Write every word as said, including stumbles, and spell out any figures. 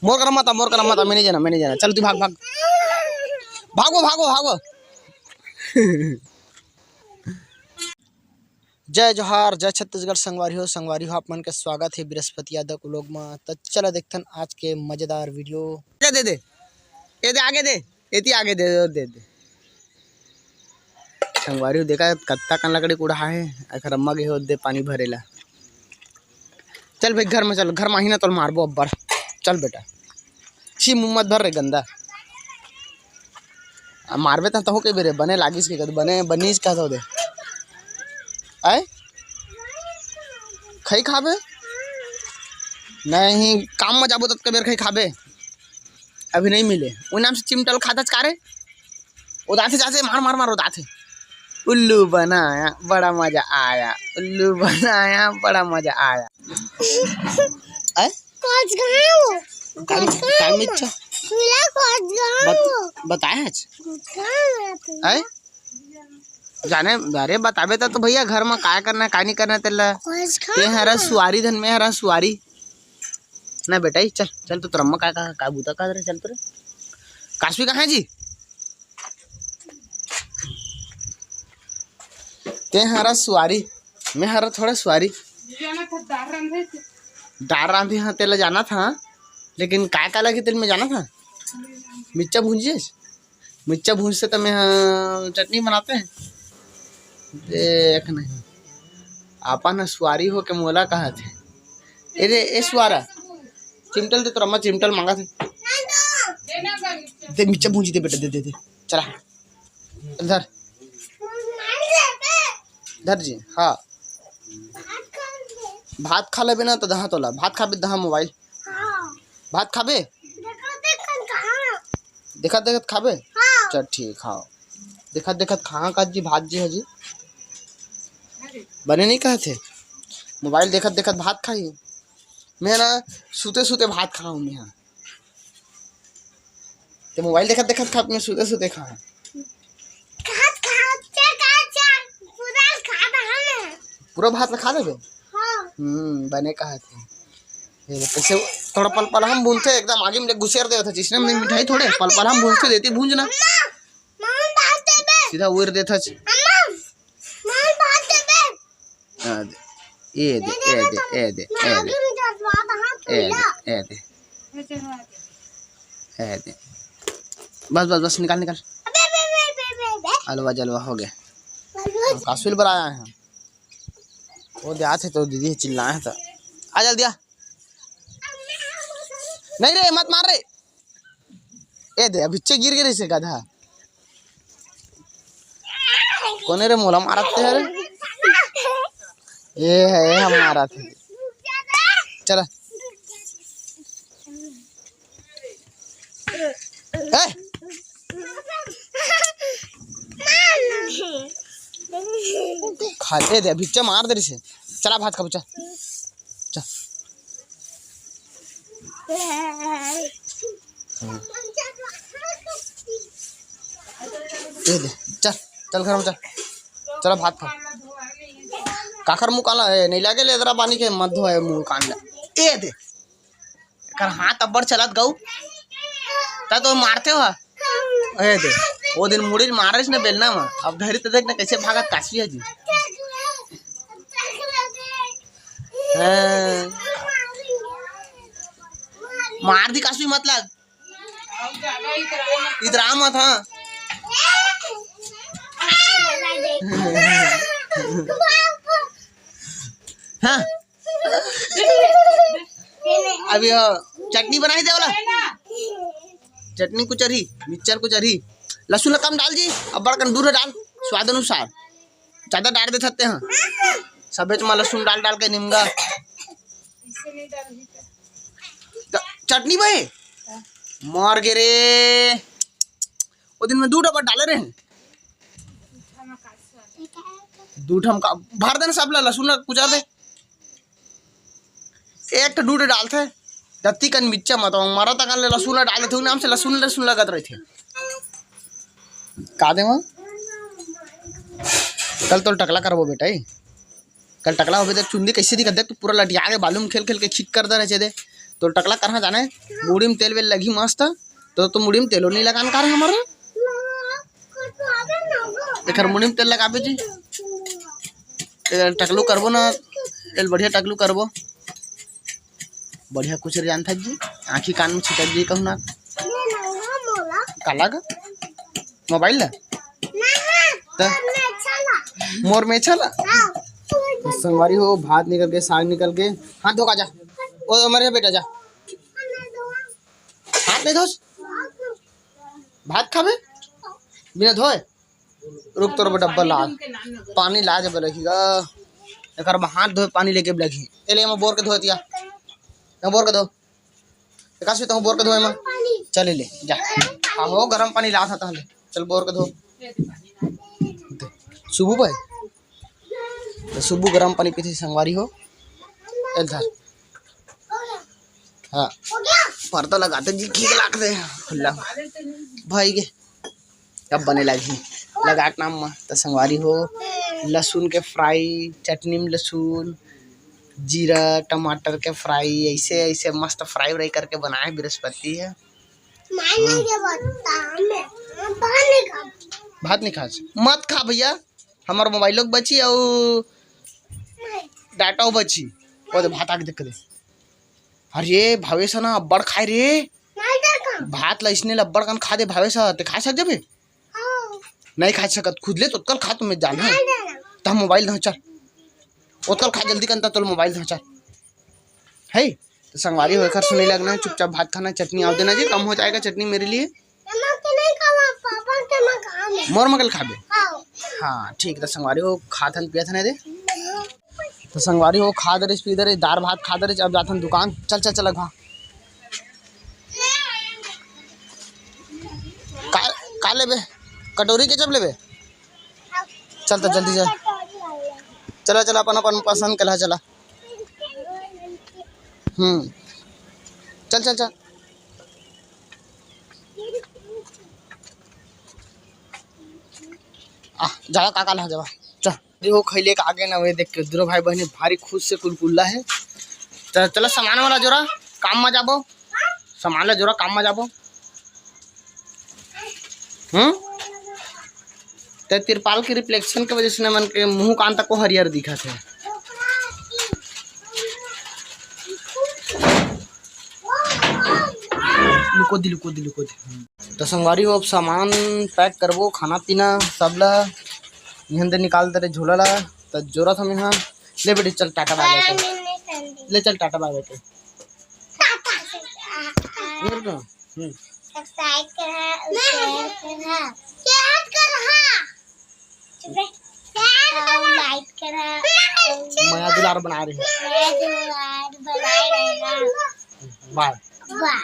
मोर करा मत आ, मोर करा मत आ, मैं नहीं जाना, मैं नहीं जाना। चल तू भाग, भाग। भागो, भागो, भागो। जय जोहार, जय छत्तीसगढ़ संगवारी हो, संगवारी हो, आप मन के स्वागत हे बृहस्पति यादव के vlog म। त चला देखथन आज के मजेदार video। आगे दे दे, ए दे, आगे दे, एती आगे दे, दे दे। संगवारी हो, देखा कत्ता कन लकड़ी कुढ़ा हे, एखर अम्मा गे हे ओदे पानी भरे ला। चल भाई घर में चल, घर में आही ना तोल मारबो अब्बर। चल बेटा, छी मुंह मत भर रे गंदा। आ, मारबे त तहू के बेरे बने लागिस के कद बने बनीस का तो दे। आय? खई खाबे? नहीं, काम में जाबो ततके बेर खई खाबे। अभी नहीं मिले। वो नाम से चिमटल खातच का रे? उदाथे जाथे, मार, मार, मार, उदाथे। उल्लू बनाया, बड़ा मजा आया। उल्लू बनाया, बड़ा मजा आया। आय? कोच गाँव। काय, कोच काय गाँव। मिच्चा? सुला कोच गाँव। बत-, बताया आज? कोच गाँव है तू। आय? जाने, अरे बताबे त, तो भैया घर में काय करना है, काय नहीं करना है तेला। कोच गाँव। ते हरा सुआरी धन में हरा सुआरी। ना बेटा, ई चल, चल तो तोर अम्मा का, का, का बूता का रे, चल तो रे। काशवी कहाँ है जी? ते हरा सुआरी, मैं हरा थोड़ा सुआरी। जाना था दार रांधे थे। दार रांधे हाँ, तेला जाना था, लेकिन काय का लगी तेल में जाना था? मिर्चा भूंजिस? मिर्चा भूंजते त मैं हाँ चटनी बनाते हैं। देख नहीं, आपन ह सुआरी हो के मोला कहा थे। ए रे, ए सुआरा, चिमटल दे, तोर अम्मा चिमटल मांगा थे। दे, मिर्चा भूंजी दे बेटा, दे, दे, दे। चला, धर, धर जी, हाँ। भात खा लेबे ना तो दहा तोला, भात खाबे दहा मोबाइल। भात खाबे? देखत देखत खाबे? हाँ। चल ठीक, हाँ। देखत देखत खा का जी, भात जी है जी। बने नहीं कहत हे। मोबाइल देखत देखत भात खाही। मैं ना सुते सुते भात खाहूँ मैं हाँ। ते मोबाइल देखत देखत खा, मैं सुते सुते खा। खात खात चे का चे पूरा खा रहा है। पूरा भात ला खा लेबे? हाँ। हम्म, बने कहत हे। ये ले, कैसे थोड़ा पल पल हम भूंजते, एकदम आगे में ले घुसेर देवत हच, इसने में मिठाई थोड़े, पल पल हम भूंजते देती भूंज ना। मम्मा, मम्मा भात देबे। सीधा उड़ देत हच। मम्मा, मम्मा भात देबे। आ दे, ये दे, ये दे, ये दे, ये दे, ये दे। ए दे, ए दे। ए दे। बस, बस, बस, निकाल, निकाल। अबे, अबे, अबे, अबे, अबे, अबे। अलवा जलवा हो गया। अलवा हाँ, कासुल बर आया है। वो दे आथे तो दीदी चिल्लाए हैं तो। आ जल्दी आ। नहीं रे, मत मार रे। ए दे, अभी चे गिर गिर से गधा। कोने रे मोला मारत ते रे? ये है, ये हम मारत हे। चला। ए! खा, ए दे, अभी चे मार दे रे से। चला भात खाबो, चल। चल। हम्म। ए दे, चल, चल घर में चल। चला भात खा। काखर मुँह काला है, नहीं लागे ले जरा पानी के मत धोए मुँह कान ला। ए दे। एकर हाथ अब्बड़ चलत गऊ। त तो मारते हो। ए दे। वो दिन मुड़ी मारिस ने बेलना में। अब धरी त देख ना कैसे भागत कासवी है जी। हाँ। मार दी कासवी मत लग। इतरा मत हाँ। हाँ। अभी हाँ, चटनी बनाई दे वाला। चटनी कुचरी, मिक्सचर कुचरी। लहसुन ला कम डाल जी, अब्बड़ कन दूर डाल, स्वाद अनुसार। ज्यादा डाल दे सकते हैं। सबेच में लहसुन डाल डाल के निमगा। त चटनी भाई, मर गे रे। वो दिन में दू डब्बा डाले रहे। दू ठम का भर देना सब ला, लहसुन ला कुचर दे। एक ठो दू ठो डालथे, दत्ती कन मिच्चा मत, मरा तक ले लहसुन ला डाले थे, नाम से लहसुन, लहसुन लगत रहिथे। का देवा? कल तोल टकला करबो बेटा, ए। कल टकला होबे, देख चुंदी कैसे दिखत, देख तू पूरा लटिया के बालू में खेल खेल के खिक कर दे रहे दे। तो टकला करहा जाने, मुड़ी में तेल वेल लगी मस्त। तो तो मुड़ी में तेलो नहीं लगान का रे हमारा। एकर मुड़ी में तेल लगाबे जी। ए, टकलू करबो ना, तेल बढ़िया टकलू करबो। बढ़िया कुछ जानता जी, आँखी कान में छिटक जी कहूँ ना। काला का मोबाइल ला? त मोर में छला। तो संगवारी हो, भात निकल के, साग निकल के। हाथ धो का जा। ओ मरे बेटा जा। हाथ नहीं धोस? भात खाबे बिना धोए? रुक, तोर बर डब्बा ला, पानी ला जब लगी गा। एकर में हाथ धोए पानी लेके लगी। ए ले, एमा बोर के धोए तिया। एमा बोर के धो। एकासी तो बोर के धोए मा। चल ले जा। आहो, गरम पानी ला था ले। चल बोर के धो। सुबू भाई, तो सुबू गरम पानी पीथे संगवारी हो। ए धर। हाँ, पर्दा लगाते जी ठीक लागते। खुला भाई के अब बने लगी लगा के नाम मा। तो संगवारी हो, लहसुन के फ्राई, चटनी में लहसुन, जीरा टमाटर के फ्राई, ऐसे ऐसे मस्त फ्राई व्राई करके बनाए बृहस्पति है। भात नहीं खा, मत खा भैया, हमार मोबाइलो के बची और डाटाओ बची। वो दे भात आके देख के दे। अरे भावेश ना अब्बड़ खाए रे। भात ला इसने ला अब्बड़ कन खा दे भावेश, ते खा सक जबे? नहीं खा सकत, खुद ले तो कल खा तुम्हें जान है। तो हम मोबाइल दे चल। ओतकल खा जल्दी कन, तो मोबाइल दे चल। है तो संगवारी हो, एकर सुनी लगना है, चुपचाप भात खाना, चटनी आव देना जी, कम हो जाएगा चटनी मेरे लिए। मोर मकल खाबे। हाँ ठीक, तो संगवारी हो, खाथन पियथन दे। तो संगवारी हो, खा दे रे, पी दे रे, दार भात खा दे रे, अब जाथन दुकान। चल चल चल, अगवा। का, का लेबे? कटोरी के जब लेबे? चल तो जल्दी चल। चला चला, अपन अपन पसंद के ला चला। हम्म, चल चल चल। आ, जावा काका ला जावा। चल। देखो खैले के आगे ना, वे देख के दोनों भाई बहनी भारी खुश से कुलकुल्ला है। चल चला, सामान वाला जोरा, काम मा जाबो। सामान ला जोरा, काम मा जाबो। हम्म, ते तिरपाल के रिफ्लेक्शन के वजह से ना मन के मुंह कान तक को हरियर दिखत है। लुको दी, लुको दी, लुको दी। तो संगवारी हो, अब सामान पैक करबो, खाना पीना सब ला इहन दे निकाल दे रे झोला ला। तो जोरत हम यहाँ। ले बेटी, चल टाटा बाय बाय कर। ले चल टाटा बाय बाय कर। टाटा। ये रुको। हम्म। सब्सक्राइब करहा, शेयर करहा। शेयर करहा। चुप रह। शेयर करहा। लाइक करहा। मया दुलार बना रहे हैं। मया दुलार बनाए रहना। बाय। बाय।